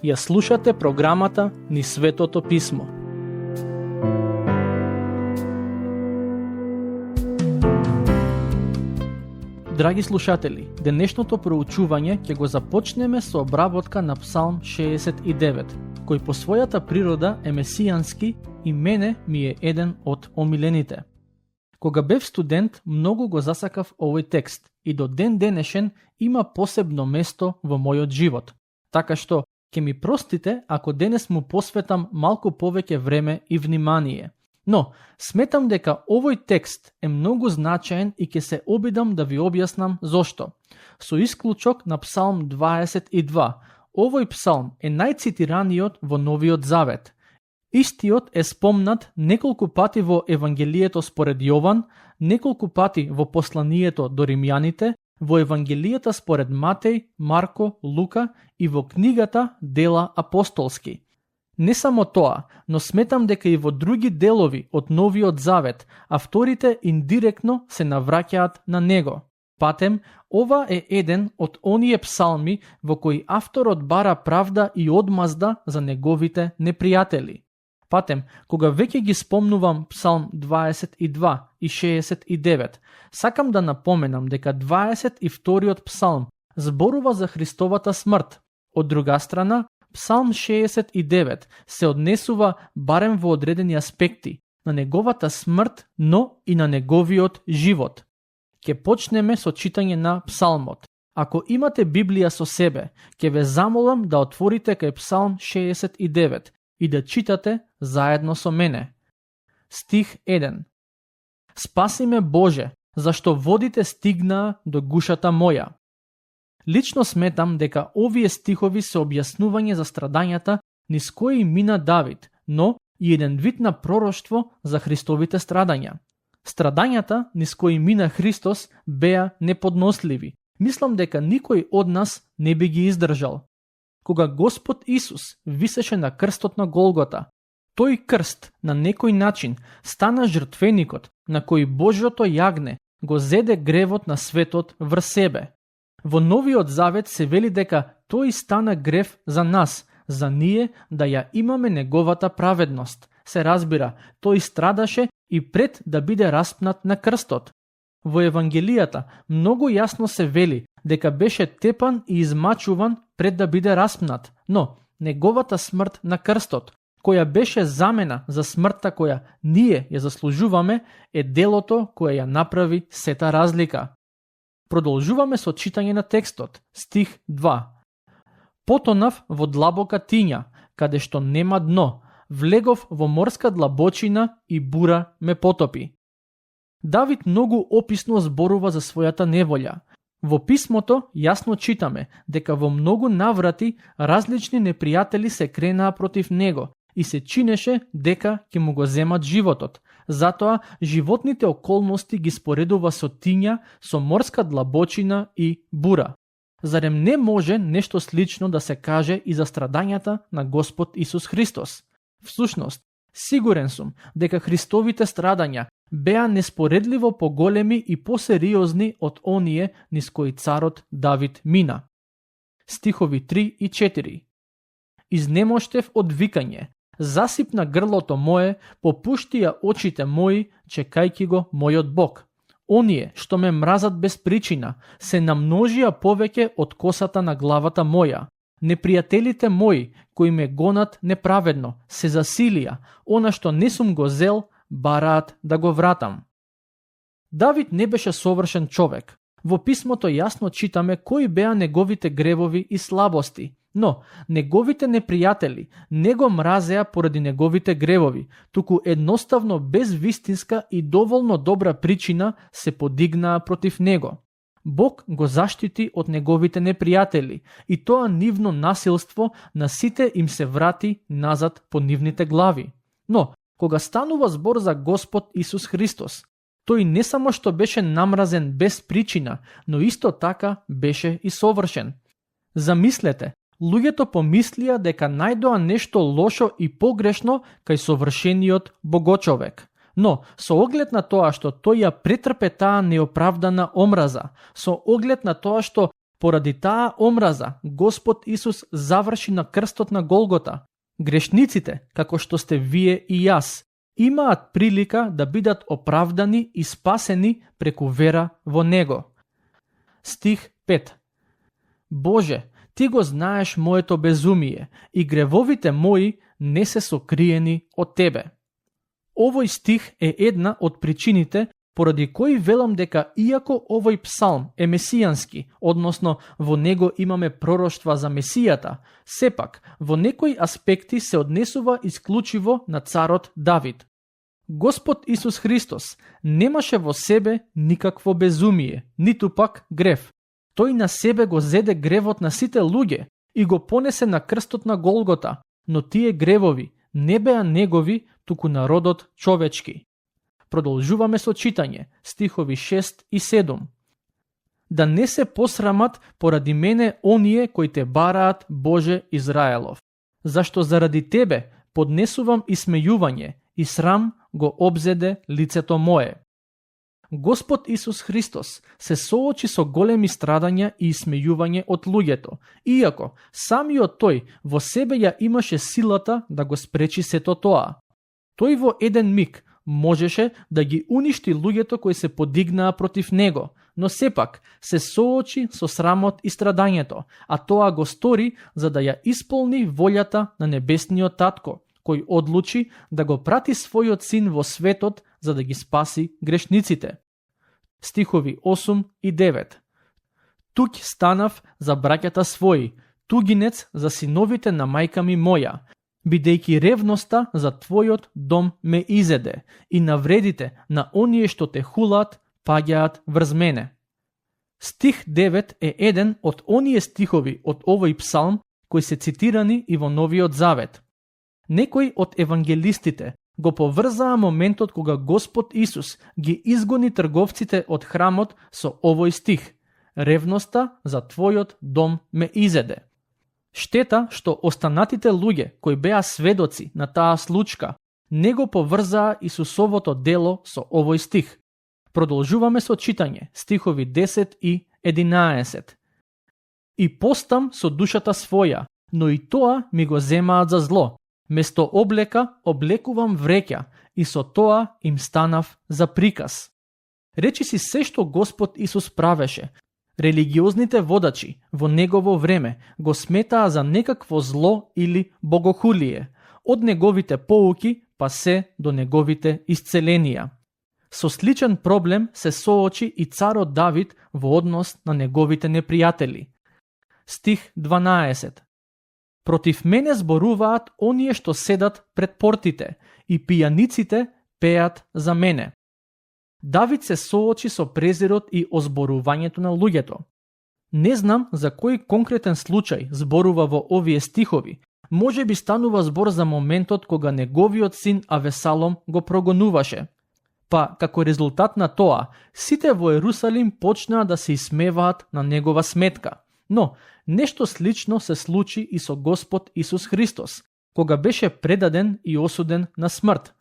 Ја слушате програмата Низ Светото Писмо. Драги слушатели, денешното проучување ќе го започнеме со обработка на Псалм 69, кој по својата природа е месијански и мене ми е еден од омилените. Кога бев студент, многу го засакав овој текст и до ден денешен има посебно место во мојот живот. Така што, ќе ми простите ако денес му посветам малку повеќе време и внимание. Но, сметам дека овој текст е многу значаен и ќе се обидам да ви објаснам зошто. Со исклучок на Псалм 22, овој псалм е најцитираниот во Новиот Завет. Истиот е спомнат неколку пати во Евангелието според Јован, неколку пати во посланието до римјаните, во Евангелијата според Матеј, Марко, Лука и во книгата Дела апостолски. Не само тоа, но сметам дека и во други делови од Новиот Завет авторите индиректно се навраќаат на него. Патем, ова е еден од оние псалми во кои авторот бара правда и одмазда за неговите непријатели. Патем, кога веќе ги спомнувам Псалм 22 и 69, сакам да напоменам дека 22-иот псалм зборува за Христовата смрт. Од друга страна, Псалм 69 се однесува барем во одредени аспекти на неговата смрт, но и на неговиот живот. Ке почнеме со читање на псалмот. Ако имате Библија со себе, ке ве замолам да отворите кај Псалм 69 и да читате заедно со мене. Стих 1. Спаси ме Боже, зашто водите стигнаа до гушата моја. Лично сметам дека овие стихови се објаснување за страдањата низ кои мина Давид, но и еден вид на пророштво за Христовите страдања. Страдањата низ кои мина Христос беа неподносливи. Мислам дека никој од нас не би ги издржал. Кога Господ Исус висеше на крстот на Голгота, тој крст на некој начин стана жртвеникот на кој Божјото јагне го зеде гревот на светот врз себе. Во Новиот Завет се вели дека тој стана грев за нас, за ние да ја имаме неговата праведност. Се разбира, тој страдаше и пред да биде распнат на крстот. Во Евангелијата многу јасно се вели дека беше тепан и измачуван пред да биде распнат, но неговата смрт на крстот, која беше замена за смртта која ние ја заслужуваме, е делото кое ја направи сета разлика. Продолжуваме со читање на текстот, стих 2. Потонав во длабока тиња, каде што нема дно, влегов во морска длабочина и бура ме потопи. Давид многу описно зборува за својата неволја. Во писмото јасно читаме дека во многу наврати различни непријатели се кренаа против него и се чинеше дека ќе му го земат животот. Затоа животните околности ги споредува со тиња, со морска длабочина и бура. Зарем не може нешто слично да се каже и за страдањата на Господ Исус Христос? Всушност, сигурен сум дека Христовите страдања беа неспоредливо поголеми и посериозни од оние низ кои царот Давид мина. Стихови 3 и 4. Изнемоштев од викање, засипна грлото мое, попуштија очите мои, чекајки го мојот Бог. Оние што ме мразат без причина, се намножија повеќе од косата на главата моја. Непријателите мои, кои ме гонат неправедно, се засилија, она што не сум го зел, бараат да го вратам. Давид не беше совршен човек. Во писмото јасно читаме кои беа неговите гревови и слабости, но неговите непријатели не го мразеа поради неговите гревови, туку едноставно без вистинска и доволно добра причина се подигнаа против него. Бог го заштити од неговите непријатели и тоа нивно насилство на сите им се врати назад по нивните глави. Но, кога станува збор за Господ Исус Христос, тој не само што беше намразен без причина, но исто така беше и совршен. Замислете, луѓето помислија дека најдоа нешто лошо и погрешно кај совршениот Богочовек. Но, со оглед на тоа што тој ја претрпе таа неоправдана омраза, со оглед на тоа што поради таа омраза Господ Исус заврши на крстот на Голгота, грешниците, како што сте вие и јас, имаат прилика да бидат оправдани и спасени преку вера во Него. Стих 5. Боже, Ти го знаеш моето безумие и гревовите мои не се сокриени од Тебе. Овој стих е една од причините поради кои велам дека иако овој псалм е месијански, односно во него имаме пророштва за Месијата, сепак во некои аспекти се однесува исклучиво на царот Давид. Господ Исус Христос немаше во себе никакво безумие, ниту пак грев. Тој на себе го зеде гревот на сите луѓе и го понесе на крстот на Голгота, но тие гревови не беа негови, туку народот човечки. Продолжуваме со читање, стихови 6 и 7. Да не се посрамат поради мене оние кои те бараат, Боже Израелов. Зашто заради Тебе поднесувам исмејување и срам го обзеде лицето мое. Господ Исус Христос се соочи со големи страдања и исмејување од луѓето, иако самиот тој во себе ја имаше силата да го спречи сето тоа. Тој во еден миг можеше да ги уништи луѓето кои се подигнаа против него, но сепак се соочи со срамот и страдањето, а тоа го стори за да ја исполни волјата на небесниот татко, кој одлучи да го прати својот син во светот за да ги спаси грешниците. Стихови 8 и 9. Тук станав за браќата своји, тугинец за синовите на мајка ми моја, бидејќи ревноста за твојот дом ме изеде и навредите на оние што те хулат паѓаат врз мене. Стих 9 е еден од оние стихови од овој псалм кои се цитирани и во Новиот Завет. Некои од евангелистите го поврзаа моментот кога Господ Исус ги изгони трговците од храмот со овој стих: ревноста за твојот дом ме изеде. Штета што останатите луѓе кои беа сведоци на таа случка не го поврзаа Исусовото дело со овој стих. Продолжуваме со читање, стихови 10 и 11. И постам со душата своја, но и тоа ми го земаат за зло. Место облека облекувам вреќа и со тоа им станав за приказ. Речи си се што Господ Исус правеше. Религиозните водачи во негово време го сметаа за некакво зло или богохулие, од неговите поуки па се до неговите исцеленија. Со сличен проблем се соочи и царот Давид во однос на неговите непријатели. Стих 12. Против мене зборуваат оние што седат пред портите и пијаниците пеат за мене. Давид се соочи со презирот и озборувањето на луѓето. Не знам за кој конкретен случај зборува во овие стихови. Може би станува збор за моментот кога неговиот син Авесалом го прогонуваше. Па, како резултат на тоа, сите во Ерусалим почнаа да се исмеваат на негова сметка. Но, нешто слично се случи и со Господ Исус Христос, кога беше предаден и осуден на смрт.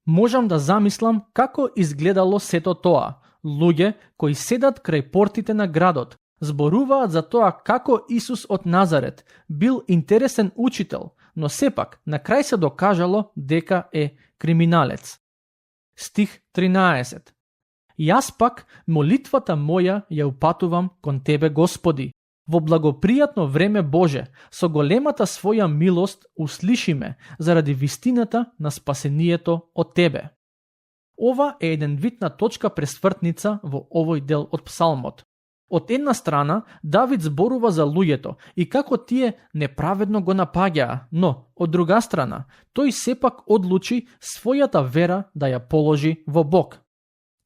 Можам да замислам како изгледало сето тоа. Луѓе кои седат крај портите на градот, зборуваат за тоа како Исус од Назарет бил интересен учител, но сепак на крај се докажало дека е криминалец. Стих 13. Јас пак молитвата моја ја упатувам кон Тебе, Господи. Во благопријатно време Боже, со големата своја милост услиши ме заради вистината на спасението од Тебе. Ова е еден вид на точка пресвртница во овој дел од псалмот. Од една страна, Давид зборува за луѓето и како тие неправедно го напаѓаа, но, од друга страна, тој сепак одлучи својата вера да ја положи во Бог.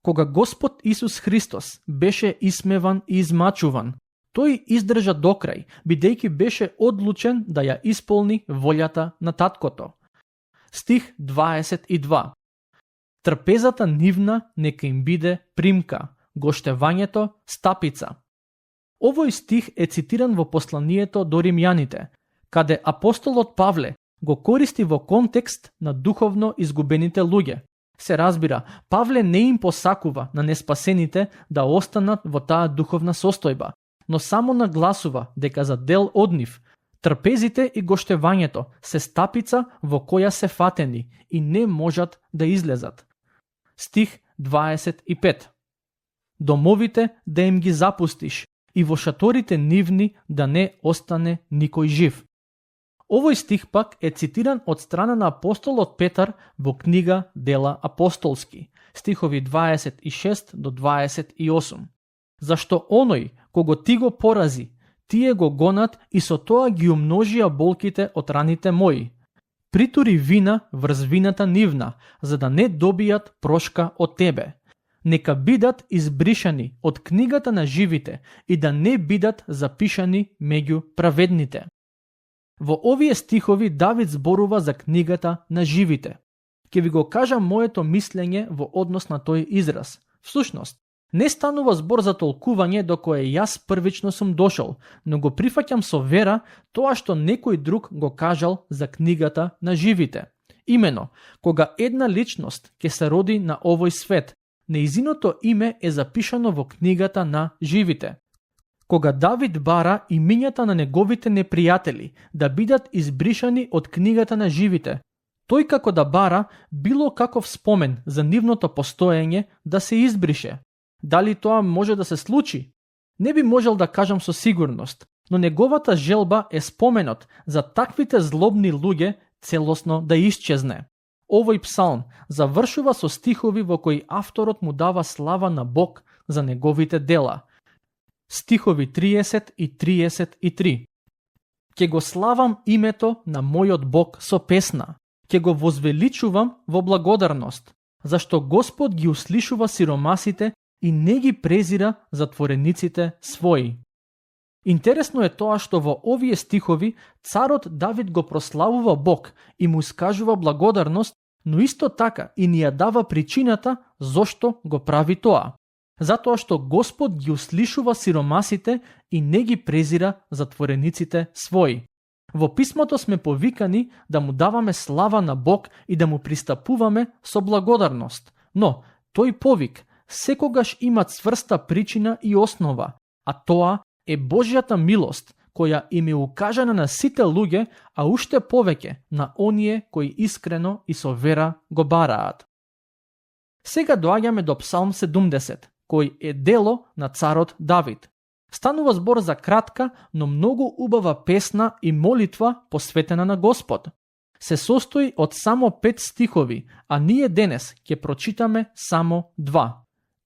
Кога Господ Исус Христос беше исмеван и измачуван, тој издржа до крај, бидејќи беше одлучен да ја исполни волјата на таткото. Стих 22. Трпезата нивна нека им биде примка, гоштевањето стапица. Овој стих е цитиран во посланието до римјаните, каде апостолот Павле го користи во контекст на духовно изгубените луѓе. Се разбира, Павле не им посакува на неспасените да останат во таа духовна состојба, но само нагласува дека за дел од нив трпезите и гоштевањето се стапица во која се фатени и не можат да излезат. Стих 25. Домовите да им ги запустиш и во шаторите нивни да не остане никој жив. Овој стих пак е цитиран од страна на апостолот Петар во книга Дела апостолски, стихови 26 до 28. Зашто оној кого ти го порази, тие го гонат и со тоа ги умножија болките од раните мои. Притури вина врз вината нивна, за да не добијат прошка од тебе. Нека бидат избришани од книгата на живите и да не бидат запишани меѓу праведните. Во овие стихови Давид зборува за книгата на живите. Ке ви го кажам моето мислење во однос на тој израз. Всушност, не станува збор за толкување до кое јас првично сум дошол, но го прифаќам со вера тоа што некој друг го кажал за книгата на живите. Имено, кога една личност ќе се роди на овој свет, нејзиното име е запишано во книгата на живите. Кога Давид бара имињата на неговите непријатели да бидат избришани од книгата на живите, тој како да бара било каков спомен за нивното постоење да се избрише. Дали тоа може да се случи? Не би можел да кажам со сигурност, но неговата желба е споменот за таквите злобни луѓе целосно да исчезне. Овој псалм завршува со стихови во кои авторот му дава слава на Бог за неговите дела. Стихови 30 и 33. Ке го славам името на мојот Бог со песна, ке го возвеличувам во благодарност, зашто Господ ги услишува сиромасите и не ги презира затворениците своји. Интересно е тоа што во овие стихови царот Давид го прославува Бог и му искажува благодарност, но исто така и ни ја дава причината зошто го прави тоа. Затоа што Господ ги услишува сиромасите и не ги презира затворениците своји. Во писмото сме повикани да му даваме слава на Бог и да му пристапуваме со благодарност, но тој повик секогаш има цврста причина и основа, а тоа е Божјата милост, која им е укажана на сите луѓе, а уште повеќе на оние кои искрено и со вера го бараат. Сега доаѓаме до Псалм 70, кој е дело на царот Давид. Станува збор за кратка, но многу убава песна и молитва посветена на Господ. Се состои од само 5 стихови, а ние денес ќе прочитаме само 2.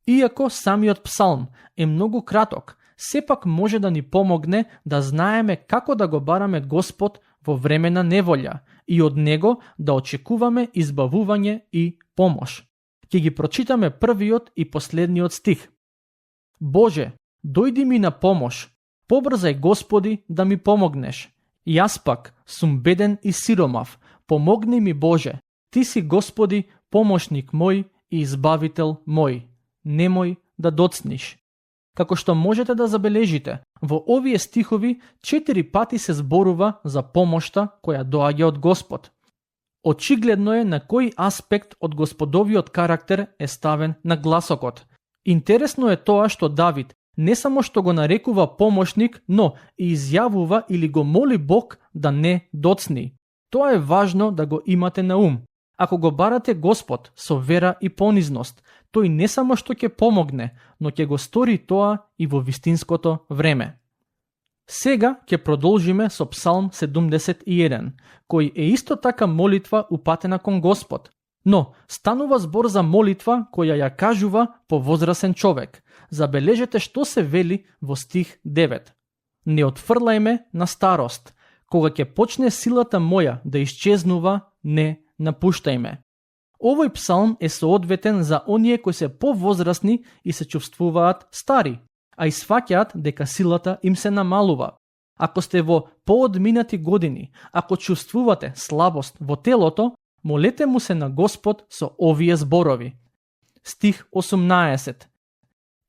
Иако самиот псалм е многу краток, сепак може да ни помогне да знаеме како да го бараме Господ во време на неволја и од него да очекуваме избавување и помош. Ќе ги прочитаме првиот и последниот стих. Боже, дојди ми на помош, побрзај Господи да ми помогнеш. Јас пак сум беден и сиромав, помогни ми Боже, Ти си Господи, помошник мој и избавител мој. Немој да доцниш. Како што можете да забележите, во овие стихови 4 пати се зборува за помошта која доаѓа од Господ. Очигледно е на кој аспект од Господовиот карактер е ставен нагласокот. Интересно е тоа што Давид не само што го нарекува помошник, но и изјавува или го моли Бог да не доцни. Тоа е важно да го имате на ум. Ако го барате Господ со вера и понизност, тој не само што ќе помогне, но ќе го стори тоа и во вистинското време. Сега ќе продолжиме со Псалм 71, кој е исто така молитва упатена кон Господ. Но станува збор за молитва која ја кажува повозрасен човек. Забележете што се вели во стих 9. Не отфрлај ме на старост. Кога ќе почне силата моја да исчезнува, не напуштај ме. Овој псалм е соодветен за оние кои се повозрасни и се чувствуваат стари, а сваќаат дека силата им се намалува. Ако сте во поодминати години, ако чувствувате слабост во телото, молете му се на Господ со овие зборови. Стих 18.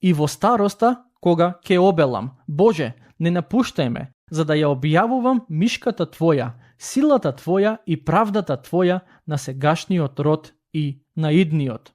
И во староста, кога ќе обелам, Боже, не напуштај ме, за да ја објавувам мишката Твоја, силата Твоја и правдата Твоја на сегашниот род и на идниот.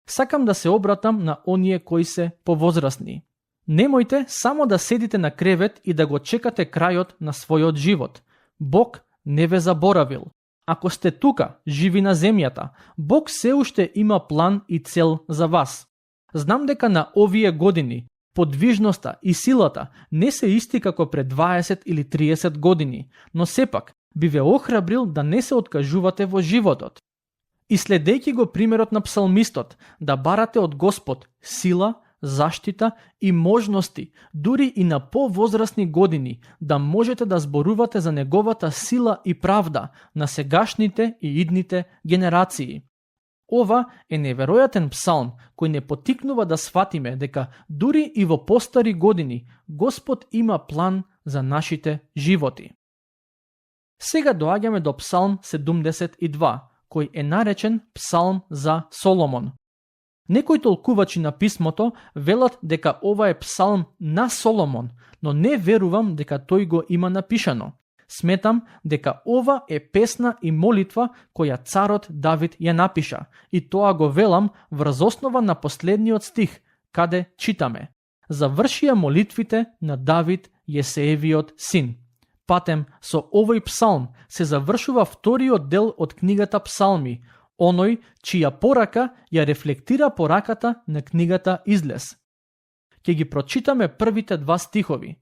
Сакам да се обратам на оние кои се повозрасни. Немојте само да седите на кревет и да го чекате крајот на својот живот. Бог не ве заборавил. Ако сте тука, живи на земјата, Бог се уште има план и цел за вас. Знам дека на овие години подвижноста и силата не се исти како пред 20 или 30 години, но сепак би ве охрабрил да не се откажувате во животот. И следејќи го примерот на псалмистот, да барате од Господ сила, заштита и можности, дури и на повозрасни години, да можете да зборувате за неговата сила и правда на сегашните и идните генерации. Ова е неверојатен псалм кој не потикнува да сватиме дека дури и во постари години Господ има план за нашите животи. Сега доаѓаме до псалм 72, кој е наречен псалм за Соломон. Некои толкувачи на писмото велат дека ова е псалм на Соломон, но не верувам дека тој го има напишано. Сметам дека ова е песна и молитва која царот Давид ја напиша, и тоа го велам врз основа на последниот стих, каде читаме: завршија молитвите на Давид, Јесеевиот син. Патем, со овој псалм се завршува вториот дел од книгата Псалми, оној чија порака ја рефлектира пораката на книгата Излез. Ќе ги прочитаме првите два стихови.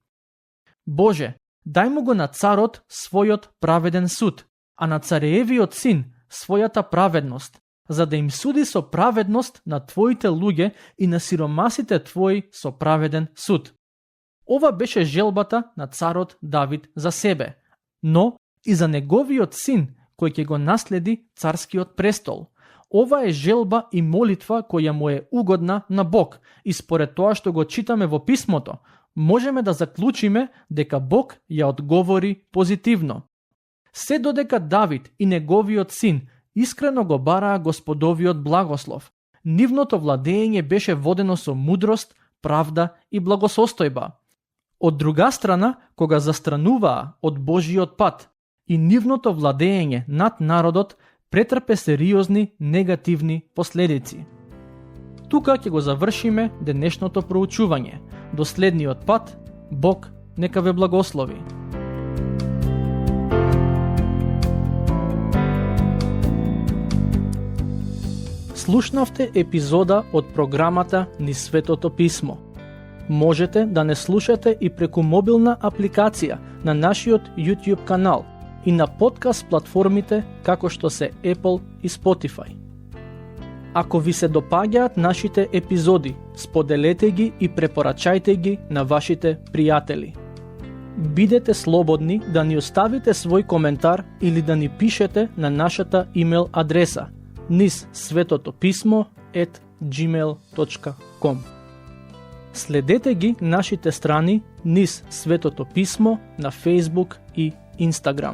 Боже, дај му го на царот својот праведен суд, а на цареевиот син својата праведност, за да им суди со праведност на твоите луѓе и на сиромасите твои со праведен суд. Ова беше желбата на царот Давид за себе, но и за неговиот син, кој ќе го наследи царскиот престол. Ова е желба и молитва која му е угодна на Бог, и според тоа што го читаме во писмото, можеме да заклучиме дека Бог ја одговори позитивно. Се додека Давид и неговиот син искрено го бараа Господовиот благослов, нивното владење беше водено со мудрост, правда и благосостојба. Од друга страна, кога застрануваа од Божиот пат, и нивното владење над народот претрпе сериозни негативни последици. Тука ќе го завршиме денешното проучување. До следниот пат, Бог нека ве благослови. Слушнавте епизода од програмата Низ Светото Писмо. Можете да не слушате и преку мобилна апликација на нашиот YouTube канал и на подкаст платформите како што се Apple и Spotify. Ако ви се допаѓаат нашите епизоди, споделете ги и препорачајте ги на вашите пријатели. Бидете слободни да ни оставите свој коментар или да ни пишете на нашата имейл адреса nizsvetotopисmo@gmail.com. Следете ги нашите страни Низ Светото Писмо на Facebook и Instagram.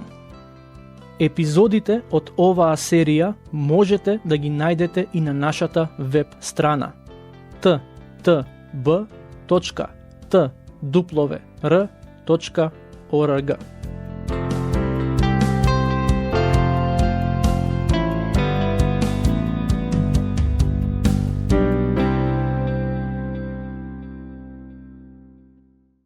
Епизодите од оваа серија можете да ги најдете и на нашата веб страна ttb.twr.org.